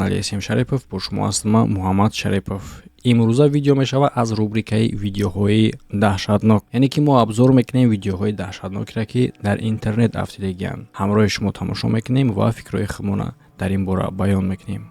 Канали СМ Шарипов, бо шумо ҳастам ман, Муҳаммад Шарипов. Имрӯза видео мешавад аз рубрикаи видеоҳои даҳшатнок, яъне ки мо обзор мекунем видеоҳои даҳшатнокеро, ки дар интернет афтидагианд. Ҳамроҳи шумо тамошо мекунем ва фикрҳои худмона дар ин бора баён мекунем.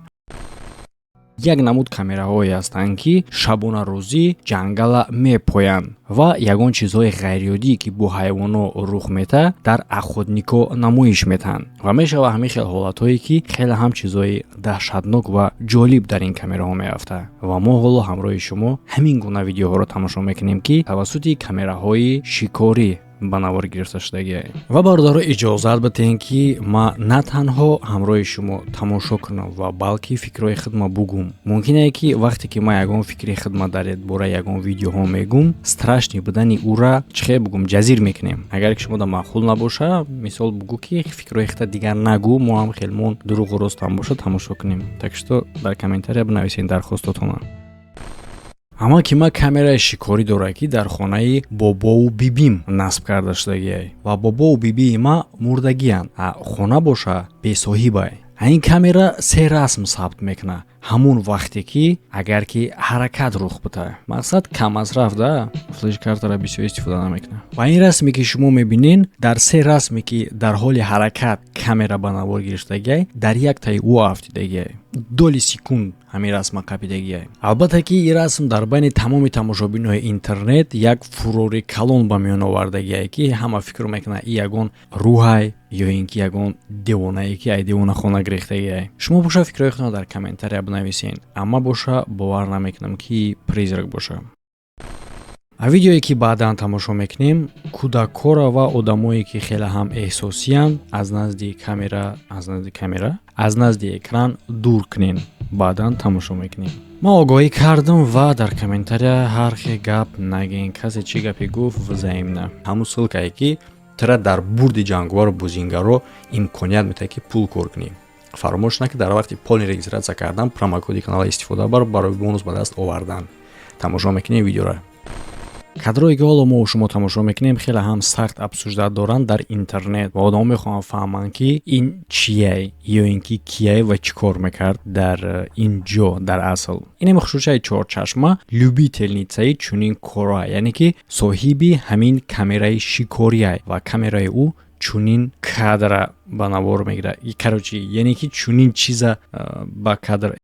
Як намуд камераҳое ҳастанд, ки шабонарӯзӣ ҷангала мепоянд ва ягон чизҳои ғайриоддие, ки бо ҳайвонҳо рух метаҳад, дар охотникҳо намоиш метаҳанд. Ва мешавад ҳамин хел ҳолатҳое, ки хеле ҳам чизҳои даҳшатнок ва ҷолиб дар ин камераҳо меафтад. Ва мо ҳоло ҳамроҳи шумо ҳамин гуна видеоҳоро тамошо мекунем, ки тавассути камераҳои шикорӣ ба навор гирифта шудагиа. Ва, бародаро, иҷозат бидиҳем, ки ман на танҳо ҳамроҳи шумо тамошо кунам ва балки фикрҳои худма бугум. Мумкине, ки вақте ки ман ягон фикри худма дар бораи ягон видеоҳо мегум, страшный будани ӯра, чӣ хел бугум, ҷазир мекунем. Агар ки шумо да маъқул набоша, мисол, бугӯ, ки фикрҳои худта дигар нагӯ, мо ҳам хелмон дурӯғу ростам боша, тамошо кунем. Так что дар комментария бинависед дархостотона. Аммо ки ман камераи шикорӣ дорад, ки дар хонаи бобову бибим насб карда шудагиай, ва бобову бибии ма мурдагианд, а хона боша бесоҳибай. Ин камера се расм сабт мекунад ҳамон вақте ки агар ки ҳаракат рух бита. Мақсад, каммасраф да, флешкартара бисёр истифода намекунад. Ва ин расме, ки шумо мебинен, дар се расме, ки дар ҳоли ҳаракат камера ба навор гирифтагиай, дар яктаи ӯ афтидагиай, доли секунд ҳамин расма қапидагиай. Албатта ки ин расм дар байни тамоми тамошобинои интернет як фурори калон ба миён овардагиай, ки ҳама фикр мекунад, ин ягон рӯҳай ё ин ки ягон девонае, ки ай девонахона гирехтагиай. Шумо боша, фикрҳои худро дар комментария бинависен. Амма боша, бовар намекунам, ки призрак боша. А видеое, ки баъдан тамошо мекунем, кӯдакҳоро ва одамое, ки хеле ҳам эҳсосиянд, аз назди камера, аз назди камера, аз назди экран дур кунен. Баъдан тамошо мекунем. Ман огоҳӣ кардам ва дар комментария ҳар хел гап нагӯен. Касе чӣ гапе гуфт, взаимно. Ҳамун ссылкае, ки тира дар бурди ҷанговару бозингаро имконият медиҳад, ки пул кор кунӣ. Фаромӯш накӣ, дар вақти полный регистрация кардан промокоди канала истифода бар барои бонус ба даст овардан. Тамошо мекунем видеоро. Кадрое, ки ҳоло мо шумо тамошо мекунем, хеле ҳам сахт обсуждать доранд дар интернет ва одамо мехоҳанд фаҳманд, ки ин чияй ё ин ки кияй ва чӣ кор мекард дар ин ҷо. Дар асл инаме хушрӯшаи чорчашма любительницаи чунин кораа, яъне ки соҳиби ҳамин камераи шикориай ва камераи ӯ чунин кадра ба навор мегирад. Короче, яъне ки чунин чиза ба кадр,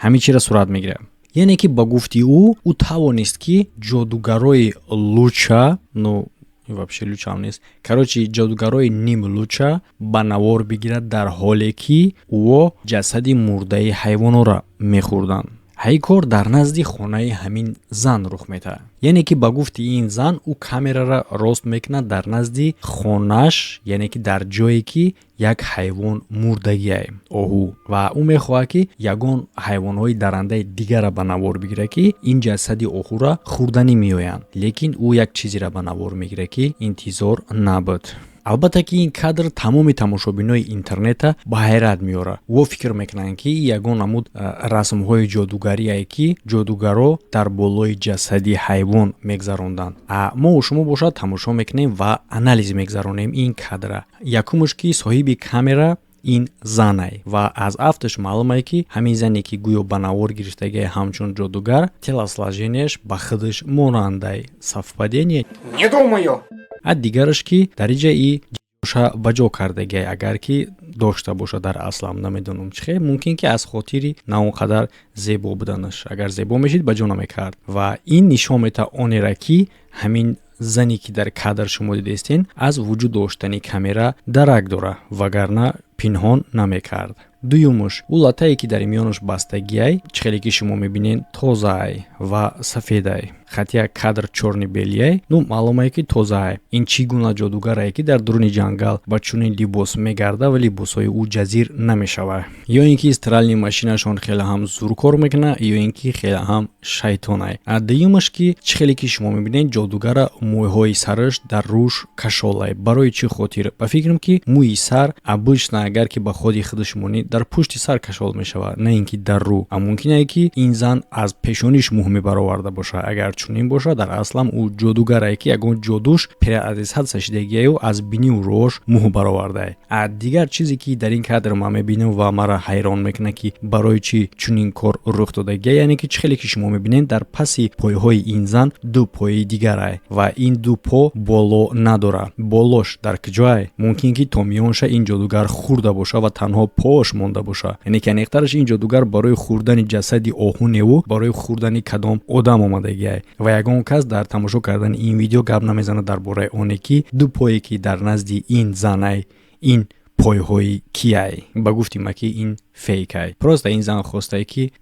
ҳамин чизра сурат мегирад. Яъне ки ба гуфти ӯ, ӯ тавонист, ки ҷодугарои луча, ну, вообще лучам нест, короче, ҷодугарои ним луча ба навор бигирад, дар ҳоле ки ӯо ҷасади мурдаи ҳайвонҳоро мехӯрданд. Ҳаи кор дар назди хонаи ҳамин зан рух медиҳад. Яъне ки ба гуфти ин зан, ӯ камерара рост мекунад дар назди хонааш, яъне ки дар ҷое, ки як ҳайвон мурдагиай, оҳу, ва ӯ мехоҳад, ки ягон ҳайвонҳои дарандаи дигара ба навор бигирад, ки ин ҷасади оҳура хӯрданӣ меоянд. Лекин ӯ як чизеро ба навор мегирад, ки интизор набуд. Албатта ки ин кадр тамоми тамошобинои интернета ба ҳайрат меорад. Во фикр мекунанд, ки ягон намуд расмҳои ҷодугарие, ки ҷодугаро дар болои ҷасади ҳайвон мегзаронданд. А мо шумо бошад, тамошо мекунем ва анализ мегзаронем ин кадра. Якумш, ки соҳиби камера ин занай ва аз афташ маълумае, ки ҳамин зане, ки гӯё ба навор гирифтагиай ҳамчун ҷодугар, телосложенияш ба худаш монандай. Совпадение? Не думаю. А дигараш, ки дар иҷа и ша ба ҷо кардагиай, агар ки дошта бошад. Дар аслам намедонам, чӣ хел мумкин, ки аз хотири на он қадар зебо буданаш. Агар зебо мешид, ба ҷо намекард. Ва ин нишон медиҳад онеро, ки ҳамин зане, ки дар кадр шумо дидестен, аз вуҷуд доштани камера дарак дорад, вагарна пинҳон намекард. Дуюмуш, ӯ латае, ки дар миёнаш бастагиай, чӣ хеле ки шумо мебинед, тозаай ва сафедай, хотя кадр чёрный белый. Ну, маълумае, ки тозаай. Ин чӣ гуна ҷодугарае, ки дар дуруни ҷангал ба чунин либос мегарда ва либосҳои ӯ ҷазир намешавад? Ё ин ки стиральный машинашон хеле ҳам зур кор мекунад, ё ин ки хеле ҳам шайтонай. А дуюмаш, ки чӣ хеле ки шумо мебинед, ҷодугара мӯйҳои сараш дар рӯш кашолай. Барои чӣ хотир? Ба фикрам, ки мӯи сар обычно Агар ки ба ходи худаш монӣ, дар пушти сар кашол мешавад, на ин ки дар рӯ. А мумкине, ки ин зан аз пешониш мӯ мебароварда бошад. Агар чунин бошад, дар аслам ӯ ҷодугарае, ки ягон ҷодуш переодесаться шидагиаю аз биниву рӯош мӯ баровардае. А дигар чизе, ки дар ин кадр ман мебинам ва маро ҳайрон мекунад, ки барои чӣ чунин кор рух додагия, яъне ки чӣ хеле ки шумо мебинед, дар паси пойҳои ин зан ду пои дигарае ва ин ду по боло надорад. Болош дар куҷоае? Мумкин, ки то миёнша ин ҷодугар хӯрда боша ва танҳо пош монда боша. Яъне ки аниқтараш, ин ҷодугар барои хӯрдани ҷасади оҳу неву барои хӯрдани кадом одам омадагиае. Ва ягон кас дар тамошо кардани ин видео гап намезанад дар бораи оне, ки ду пое, ки дар назди ин занай, ин пойҳои кияй. Ба гуфти ма, ки ин фейкай, просто ин зан хостае, ки,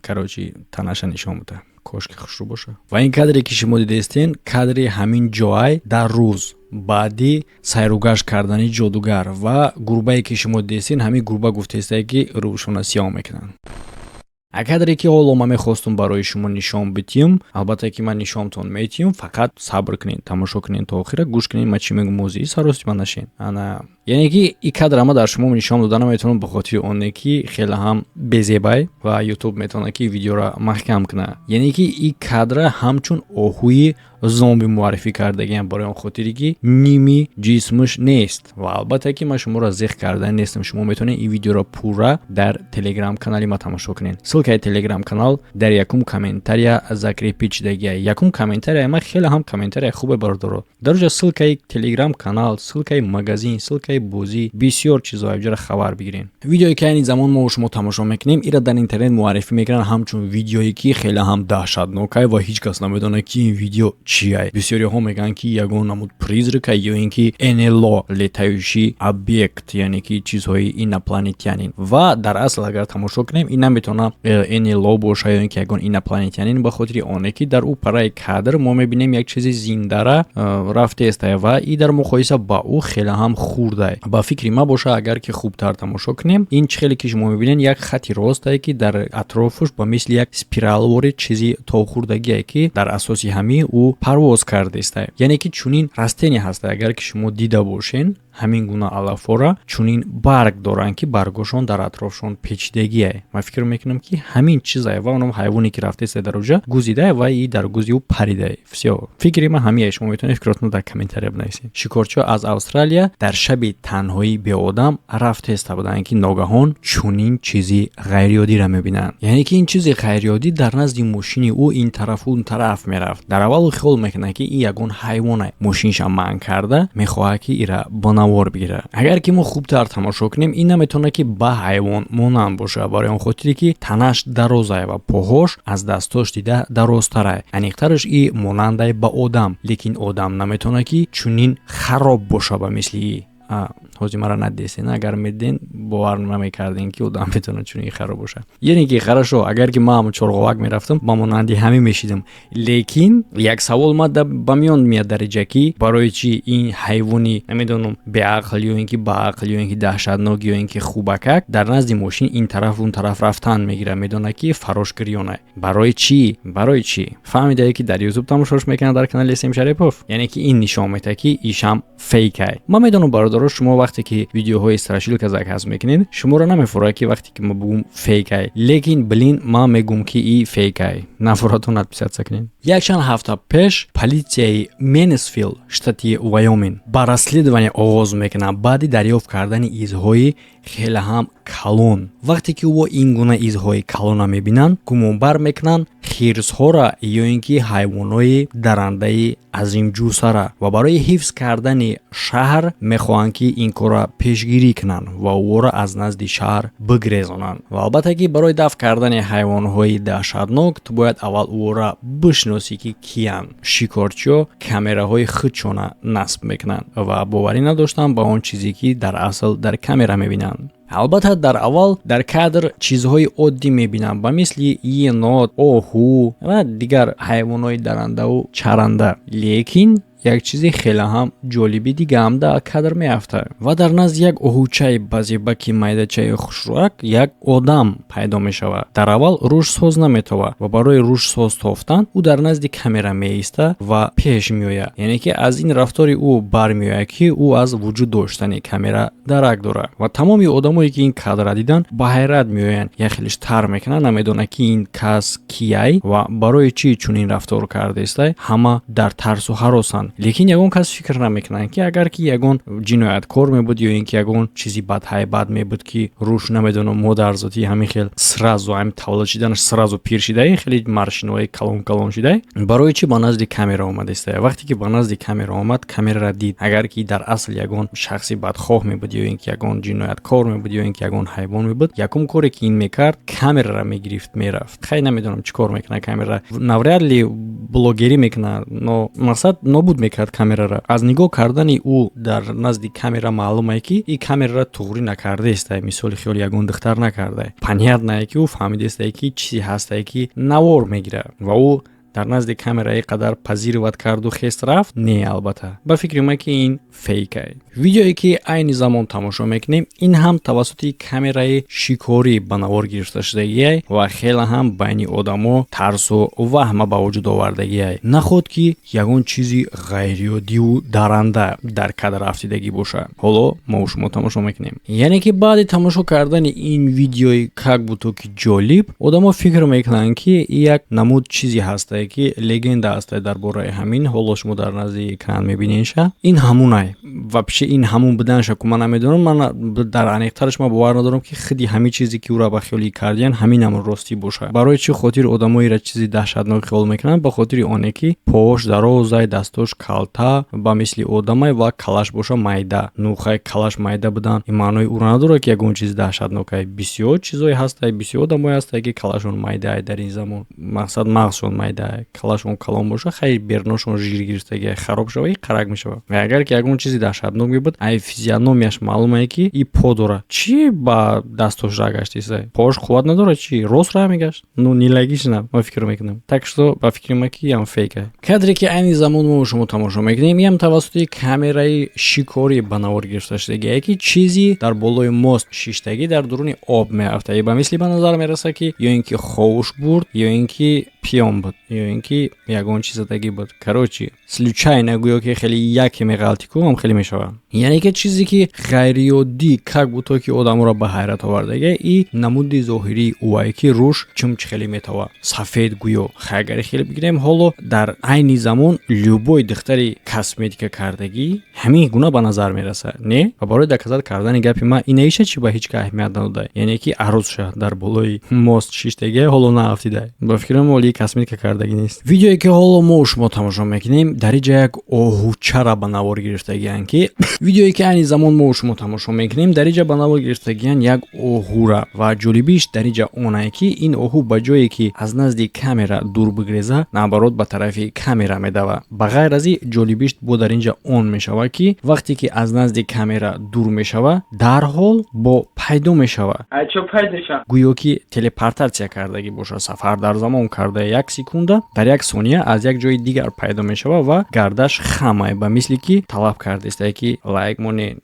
короче, танаша нишон буда. Кошки хушрӯ боша. Ва ин кадре, ки шумо дидестен, кадри ҳамин ҷоай дар рӯз баъди сайругашт кардани ҷодугар. Ва гурбае, ки шумо дидестен, ҳамин гурба гуфтаистае, ки рӯшона сиёҳ мекунанд. А кадре, ки ҳоло ман мехостум барои шумо нишон бидиҳам, албатта, ки ман нишонтон метиҳам, фақат сабр кунед, тамошо кунед то охира, гӯш кунед ман чӣ мегӯм, мозии сарости ман нашен. Ана, яъне ки и кадра ма дар шумо нишон дода наметавонам, ба хотири оне, ки хеле ҳам безебай ва Ютуб метавонад, ки видеоро маҳкам кунад. Яъне ки и кадра ҳамчун оҳуи зомби муаррифӣ кардагиам, барои он хотире, ки ними ҷисмаш нест. Ва албатта, ки ман шуморо зиқ карда нестам. Шумо метавонед ин видеоро пурра дар Телеграм канали ма тамошо кунед. Ссылкаи Телеграм канал дар якум комментария закрепить шудагия. Якум комментария ма хеле ҳам комментария хубе, бародаро. Дар оҷа ссылкаи Телеграм канал, ссылкаи магазин, ссылкаи бозӣ, бисёр чизҳо ҷара хабар бигирем. Видеое, ки айни замон мо шумо тамошо мекунем, ира дар интернет муаррифӣ мекунанд ҳамчун видеое, ки хеле ҳам даҳшатнокай ва ҳеҷ кас намедонад, ки ин видео чия. Бисёриҳо мегӯянд, ки ягон намуд призрака ё ин ки НЛО, летающий объект, яъне ки чизҳои инопланетянин. Ва дар асл, агар тамошо кунем, ин наметавона НЛО боша ё ин ки ягон инопланетянин, ба хотири оне, ки дар ӯ параи кадр мо мебинем, як чизи зиндара рафтеста ва и дар муқоиса ба ӯ хеле ҳам хурдай. Ба фикри ма боша, агар ки хубтар тамошо кунем, ин чӣ хеле ки шумо мебинед, як хати ростае, ки дар атрофуш ба мисли як спиралвори чизи товхурдагие, ки дар асоси ҳамин ӯ парвоз кардааста. Яъне ки чунин растение ҳаста, агар ки шумо дида бошен, ҳамин гуна алафҳоро чунин барг доранд, ки баргошон дар атрофшон печидагие. Ман фикр мекунам, ки ҳамин чизае ва онам ҳайвоне, ки рафтааста, дар оҷа гузидае ва и дар гузи ӯ паридае. Всё, фикри ман ҳамие. Шумо метавонед фикротонро дар комментария бинависед. Шикорчиҳо аз Австралия дар шаби танҳоӣ беодам рафтеста буданд, ки ногаҳон чунин чизи ғайриоддиро мебинанд. Яъне ки ин чизи ғайриоддӣ дар назди мошини ӯ ин тарафу он тараф мерафт. Дар аввал ӯ хиёл мекунад, ки ин ягон ҳайвоне, мошинша манъ карда мехоҳад, ки ира ба навор бигирад. Агар ки мо хубтар тамошо кунем, ин наметавонад, ки ба ҳайвон монанд бошад, барои он хотире, ки танаш дарозае ва поҳош аз дастош дида дарозтарае. Аниқтараш, и монандай ба одам, лекин одам наметавонад, ки чунин хароб боша. Ба мисли и ҳозир мара надидестен, агар медиден, бовар намекардем, ки одам метавонад чунин хароб бошад. Яъне ки хорошо, агар ки ман чорғовак мерафтам, ба монанди ҳамин мешидам. Лекин як савол ма ба миён меяд дар иҷа, ки барои чӣ ин ҳайвони, намедонам, беақл ё ин ки баақл ё ин ки даҳшатнок ё ин ки хубакак дар назди мошин ин тараф он тараф рафтан мегирад, медонад, ки фарошгирёна. Барои чӣ? Барои чӣ? Фаҳмидае, ки дар Ютуб тамошош мекунад, дар канали Сем Шарипов. Яъне ки ин нишон медиҳад, ки ишам фейкай. Ман медонам, бародаро, шумо вақте ки видеоҳои страшилка заказ мекунед, шуморо намефурад, ки вақте ки ма бугум фейкай. Лекин, блин, ман мегум, ки и фейкай. Нафуратон, отписаться кунед. Якчанд ҳафта пеш политсияи Менсфилд, штати Вайомин, ба расследование оғоз мекунад баъди дарёфт кардани изҳои хеле ҳам калон. Вақте ки ӯ ин гуна изҳои калона мебинанд, гумонбар мекунанд хирсҳоро ё ин ки ҳайвонҳои дарандаи азимҷусара ва барои ҳифз кардани шаҳр мехоҳанд, ки ин корро пешгирӣ кунанд ва ӯро аз назди шаҳр бигрезонанд. Ва албатта, ки барои дафъ кардани ҳайвонҳои даҳшатнок ту бояд аввал ӯро бишносӣ, ки киянд. Шикорчиҳо камераҳои худшона насб мекунанд ва боварӣ надоштанд ба он чизе, ки дар асл дар камера мебинанд. Албатта, дар аввал дар кадр чизҳои оддӣ мебинам, ба мисли енот, оҳу ва дигар ҳайвонҳои дарандаву чаранда, лекин Як чизи хеле ҳам ҷолиби дигаам дар кадр меафтад ва дар назди як оҳучаи базебаки майдачаи хушрӯяк як одам пайдо мешавад. Дар аввал рӯш соз наметовад ва барои рӯш соз тофтан ӯ дар назди камера меиста ва пеш меояд. Яъне ки аз ин рафтори ӯ бармеояд, ки ӯ аз вуҷуд доштани камера дарак дорад. Ва тамоми одамое, ки ин кадрра диданд, ба ҳайрат меоянд, як хелиш тар мекунанд, намедонанд, ки ин кас кияй ва барои чӣ чунин рафтор кардааста. Ҳама дар тарсу ҳаросанд, лекин ягон кас фикр намекунанд, ки агар ки ягон ҷинояткор мебуд ё ин ки ягон чизи бадҳайбат мебуд, ки рӯш, намедонам, модарзотӣ ҳамин хел сразу ҳамин таваллуд шиданаш сразу пир шидай, хеле морщинои калон калон шидай, барои чӣ ба назди камера омадааста? Вақте ки ба назди камера омад, камераро дид, агар ки дар асл ягон шахси бадхоҳ мебуд ё ин ки ягон ҷинояткор мебуд ё ин ки ягон ҳайвон мебуд, якум коре, ки ин мекард, камераро мегирифт, мерафт. Хай, намедонам, чӣ кор мекунад камера, навряд ли блогерӣ мекунад, но мақсад нобуд мекард камерара. Аз нигоҳ кардани ӯ дар назди камера маълумае, ки ин камерара туғрӣ накардаестай, мисоли хиёли ягон духтар накардай. Понятное, ки ӯ фаҳмидаестай, ки чизе ҳастае, ки навор мегирад, ва ӯ дар назди камера ин қадар позировать карду хест рафт. Не, албатта, ба фикри ман, ки ин фейкае. Видеое, ки айни замон тамошо мекунем, ин ҳам тавассути камераи шикорӣ ба навор гирифта шудагиай ва хеле ҳам байни одамо тарсу ваҳма ба вуҷуд овардагиай. Наход ки ягон чизи ғайриоддиву даранда дар кадр афтидагӣ бошад. Ҳоло мо шумо тамошо мекунем. Яъне ки баъди тамошо кардани ин видеои как будто ки ҷолиб, одамо фикр мекунанд, ки як намуд чизе ҳастае, ки легенда ҳастае дар бораи ҳамин. Ҳоло шумо дар назди экран мебинедша, ин ҳамунай. Вообще ин ҳамун буданша ку ман намедонам. Ман дар аниқтараш ман бовар надорам, ки худи ҳамин чизе, ки ӯра ба хиёлӣ кардиян, ҳамин ҳамун ростӣ бошад. Барои чӣ хотир одамоеро чизи даҳшатнок хиёл мекунанд? Ба хотири оне, ки пош дарозай, дастош калта, ба мисли одамай ва калаш боша майда. Ну хай, калаш майда будан ин маънои ӯро надорад, ки ягон чизи даҳшатнокай. Бисёр чизое ҳастай, бисёр одамое ҳастай, ки калашон майдаай дар ин замон, мақсад мағзшон майдаай. Калашон калон боша, хай, берношон жир гирифтагиай, хароб шава, и қарак мешавад. Ва агар ки ягон чизи даҳшатнок мебуд, ай физиономияш маълумае, ки и по дорад. Чӣ ба дастош ра гаштисай? Пош қувват надорад, чӣ рост ра мегашт? Ну, нелогично, ман фикр мекунам. Так что ба фикри ман, ки ям фейкай. Кадре, ки айни замон мо шумо тамошо мекунем, ям тавассути камераи шикорӣ ба навор гирифта шудагие, ки чизи дар болои мост шиштагӣ дар дуруни об меафтад. Ба мисли ба назар мерасад, ки ё ин ки ховуш бурд, ё ин ки пиён буд, ё ин ки ягон чизадагӣ буд. Короче, случайно гӯё ки хеле яке меғалти ку ҳам хеле мешавад. Яъне ки чизе, ки ғайриоддӣ, как будто ки одаморо ба ҳайрат овардага, и намуди зоҳирии ӯае, ки рӯш чумч хеле метавад сафед гӯё. Агари хеле бигирем, ҳоло дар айни замон любой духтари косметика кардагӣ ҳамин гуна ба назар мерасад, не? Ва барои доказать кардани гапи ман инаиша чӣ ба ҳеҷ ка аҳамият надода, яъне ки арӯзша дар болои мост шиштагия, ҳоло наафтида. Ба фикрам, оли косметика кардагӣ нест. Видеое, ки ҳоло мо шумо тамошо мекунем, дар инҷа як оҳучара ба навор гирифтагиянд ки видеое, ки айни замон мо шумо тамошо мекунем, дар инҷа ба навор гирифтагиянд як оҳура. Ва ҷолибиш дар инҷа онае, ки ин оҳу ба ҷое ки аз назди камера дур бигреза, наоборот, ба тарафи камера медавад. Ба ғайр аз ин, ҷолибиш бо дар инҷа он мешавад, ки вақте ки аз назди камера дур мешавад, дарҳол бо пайдо мешавад, гӯё ки телепортатсия кардагӣ бошад, сафар дар замон карда, як секунда, дар як сония аз як ҷои дигар пайдо мешавад ва гардаш хамай, ба мисли ки талаб кардистае, ки лайк монед.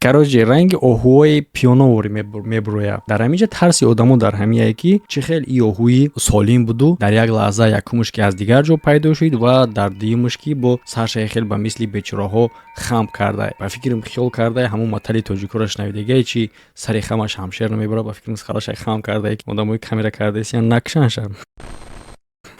Короче, ранги оҳуҳои пиёновори мебурояд. Дар ҳаминҷа тарси одамо дар ҳамияе, ки чӣ хел и оҳуи солим буду дар як лаҳза якумш ки аз дигар ҷо пайдо шуд ва дар дуюмаш ки бо саршаи хел ба мисли бечораҳо хам карда. Ба фикрам, хиёл карда, ҳамон матали тоҷикоро шунавидагае, чи сари хамаш ҳамшер намебарад. Ба фикрам, сарашай хам карда, ки одамои камера кардаесиян накушанша.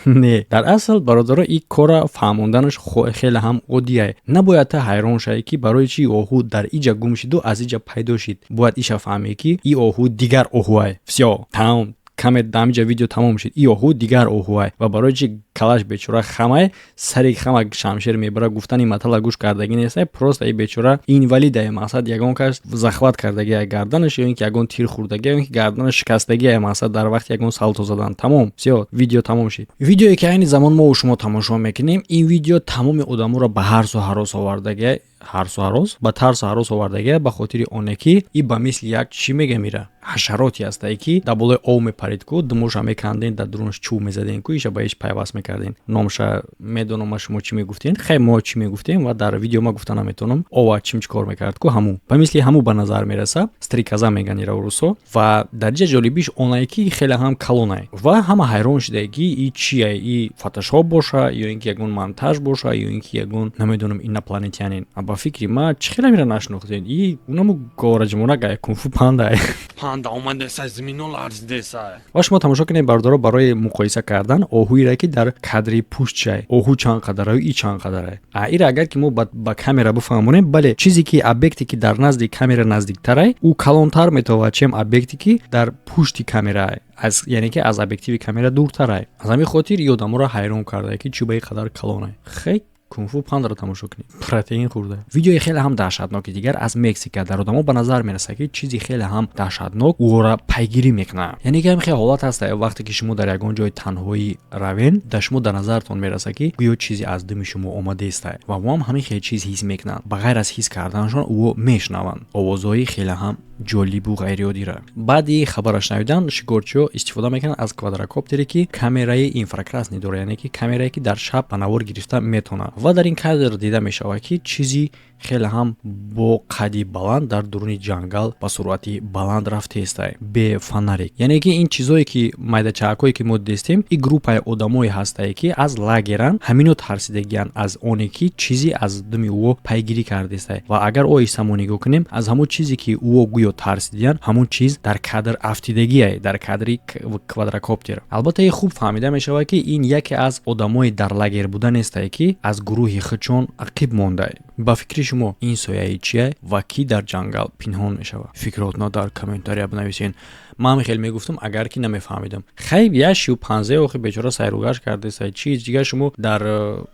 Не, дар асл, бародаро, ин корра фаҳмонданаш хеле ҳам оддие. Набояд та ҳайрон шавӣ, ки барои чӣ оҳу дар иҷа гум шиду аз иҷа пайдо шид. Бояд иша фаҳмӣ, ки и оҳу дигар оҳуай. Всё, тамом, каме дамиҷа видео тамом шид. И оҳу дигар оҳуай ва барои чӣ калаш бечора хамай, сари хама шамшер мебара гуфтани матала гӯш кардагӣ нестай. Просто и бечора инвалидае, мақсад, ягон кас захват кардагия гарданаш, ё ин ки ягон тир хӯрдагия, ё ин ки гарданаш шикастагия, мақсад, дар вақти ягон салто задан. Тамом, всё, видео тамом шид. Видеое, ки айни замон мо шумо тамошо мекунем, ин видео тамоми одаморо ба ҳарсу ҳарос овардагия. ҳарсу ҳарос, ба тарсу ҳарос овардагия, ба хотири оне ки и ба мисли як, чӣ мегам, ира ҳашароте ҳастае, ки дар болои ов мепарид ку, думоша меканден, дар дурунаш чӯб мезаден ку, иша ба иш пайваст мекарден. Номша медонам ма, шумо чӣ мегуфтен? Хай, мо чӣ мегуфтем ва дар видео ма гуфта наметавонам. Ова чим чӣ кор мекард ку, ҳамун ба мисли ҳамун ба назар мераса. Стрекоза меган ира урусо. Ва дар ҷа ҷолибиш онае, ки хеле ҳам калонае ва ҳама ҳайрон шудае, ки и чие, и фотошоп боша ё ин ки ягон монтаж боша, ё ин ки ягон, намедонам, инопланетянин. Ба фикри ма, чӣ хеле мира нашинохтен? И унаму гораҷмонага Кунфу Панда. Панда омадесай, зимино ларзидесай. Ва шумо тамошо кунед, бародаро, барои муқоиса кардан оҳуере, ки дар кадри пуштчай, оҳу чанд қадараю и чанд қадарай. А ира агар ки мо ба камера бифаҳмонем, бале, чизе ки объекте, ки дар назди камера наздиктарай, ӯ калонтар метавонад, чем объекте, ки дар пушти камерай, аз, яъне ки аз объективи камера дуртарай. Аз ҳамин хотир и одаморо ҳайрон кардае, ки чӯ ба ин қадар калонай. Хей, Кунфу Пандаро тамошо кунед, протеин хӯрда. Видеои хеле ҳам даҳшатноки дигар аз Мексика. Дар одамо ба назар мерасад, ки чизи хеле ҳам даҳшатнок ӯро пайгирӣ мекунад. Яъне ки ҳам хеле ҳолат ҳаст, вақте ки шумо дар ягон ҷои танҳоӣ равен, дар шумо дар назартон мерасад, ки гӯё чизе аз думи шумо омадаеста, ва ӯ ҳам ҳамин хел чиз ҳис мекунанд. Ба ғайр аз ҳис карданашон, ӯ мешунаванд овозҳои хеле ҳам ҷолибу ғайриоддира. Баъди хабара шунавидан, шикорчиҳо истифода мекунанд аз квадрокоптере, ки камераи инфракрасный дорад, яъне ки камерае, ки дар шаб ба навор гирифта метавонад. Ва дар ин кадр дида мешавад, ки чизи хеле ҳам бо қадди баланд дар дуруни ҷангал ба суръати баланд рафтеестай бе фонарик. Яъне ки ин чизое, ки майдачаакое, ки мо дидестем, и группаи одамое ҳастае, ки аз лагеран. Ҳамино тарсидагиянд аз оне, ки чизе аз думи ӯ пайгирӣ кардестай. Ва агар оҳиста мо нигоҳ кунем, аз ҳамон чизе, ки ӯ гӯё тарсидиянд, ҳамон чиз дар кадр афтидагие, дар кадри квадрокоптер. Албатта, хуб фаҳмида мешавад, ки ин яке аз одамои дар лагер буда нестае, ки аз гурӯҳи худшон ақиб мондае. Ба фикри шумо, ин сояи чие ва кӣ дар ҷангал пинҳон мешавад? Фикротно дар комментария бинависен. Ман хеле мегуфтам, агар ки намефаҳмидам. Хай, я шимпанзе охи бечора сайругашт кардеса, чи дигар? Шумо дар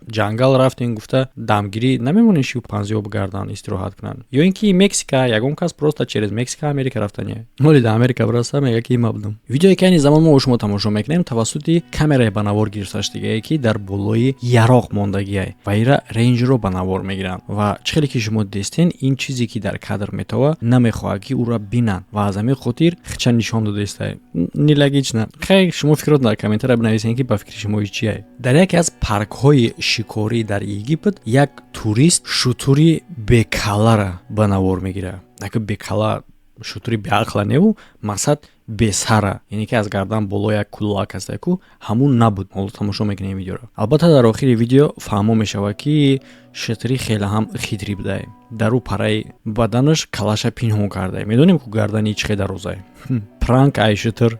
ҷангал рафтен, гуфта дамгирӣ намемонед, шимпанзеҳо бигарданд, истироҳат кунанд? Ё ин ки Мексика, ягон кас просто через Мексика Америка рафтане, моли дар Америка бираса, мега, ки има будам. Видеое, ки айни замон мо шумо тамошо мекунем, тавассути камераи ба навор гирифташдигае, ки дар болои яроқ мондагиай, ва ира рейнҷро ба навор мегиранд. Ва чӣ хеле ки шумо дидестен, ин чизе, ки дар кадр метова, намехоҳад, ки ӯро бинанд, ва аз ҳамин хотир хича нишон додаистай. Нелогично. Хай, шумо фикрот дар комментария бинависен, ки ба фикри шумо чие. Дар яке аз паркҳои шикорӣ дар Египет як турист шутури бекаллара ба навор мегирад. Ака, бекалла шутури беақла неву, мақсад бесара, яъне ки аз гардан боло як куллак ҳаста ку, ҳамун набуд. Ҳоло тамошо мекунем видеоро. Албатта, дар охири видео фаҳмо мешавад, ки шутури хеле ҳам хитрӣ будае, дар ӯ параи баданаш калаша пинҳон кардае. Медонем ку гардани чӣ хел дарозае. Пранк ай шутур.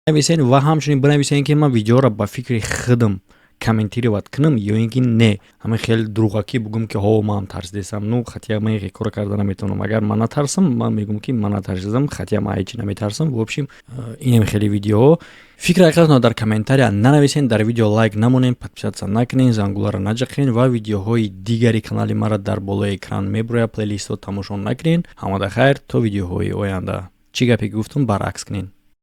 Нависен ва ҳамчунин бинависен, ки ман видеоро ба фикри худам комментировать кунам ё ин ки не, ҳамин хеле дурӯғакӣ бугум, ки ҳо, ман тарсидесам. Ну, хотя ман ин кора карда наметавонам. Агар ман натарсам, ман мегӯм, ки ман натарсидам, хотя ман ҳечи наметарсам. В общем, инем хеле видеоҳо. Фикри ҳақиқатро дар комментария нанависен, дар видео лайк намонен, подписаться накунен, зангуларо наҷақен ва видеоҳои дигари канали маро дар болои экран мебурояд, плейлистҳо тамошо накунен. Ҳамада хайр, то видеоҳои оянда. Чӣ гапе гуфтум, баръакс кунен.